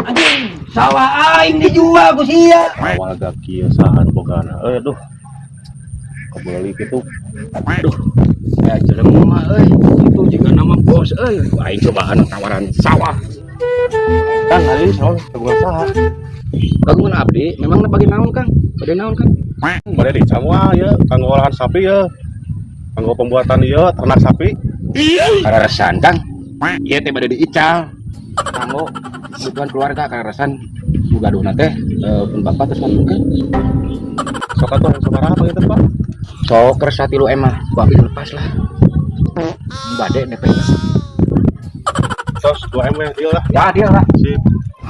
Anjing, sawah aing dijual ku sia. Awal gak kieu, saha nu bogana? Eh, aduh. Kabeuli kitu. Aduh, saya jelema mah euy. Itu juga nama bos euy. Aing cobaan tawaran sawah. Kang, hari ini sawah kagungan saha? Kagungan abdi, memang bagi naon, Kang? Bade naon, Kang? Bade dicamuan ya, kanggo olahan sapi ya. Kanggo pembuatan ieu ternak sapi. Kararesan, Kang. Ieu teh bade diical. Kanggo kebutuhan keluarga, kararesan nu gaduhna teh pun bapak terus ngomongkeun. Sok atuh, sabaraha panginten, Pak? Sok kersa 3 M mah, ku abdi lepas lah. Bade DP. Tos 2 M we, deal lah. Ya, dia lah. Sip.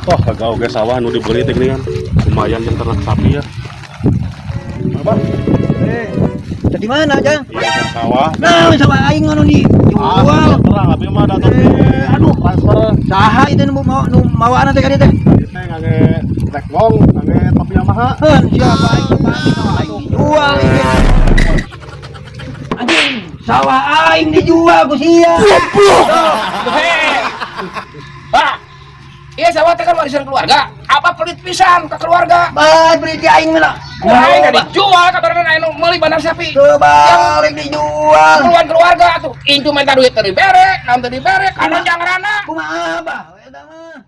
Wah, kagak oge sawah nu dibeli teh geuningan. Lumayan jeung ternak sapi ya. Apa? Eh, di mana, Jang? Iya, kan sawah. Nah, sawah aing anu dijual. Ah, terang abi mah datang di Eh, aduh. Transfer. Saha itu nu mau nu mawaan teh ka dieu teh? Ieu teh ngangge tekbong, ngangge topi Yamaha. Heun, siapa aing pasti sawah aing dijual ieu. Anjing, sawah aing dijual ku sia. Hei. Ah. Iya, sawah teh kan warisan keluarga. Apa pelit pisan ke keluarga? Bae beri ti aing mah. Ku aing da dijual kabarna aya nu meuli bandar sapi. Kebalik dijual. Keperluan keluarga tuh. Incu minta duit teu dibere, naon teu dibere, kana jangrana. Kumaha, Bah? Eta mah.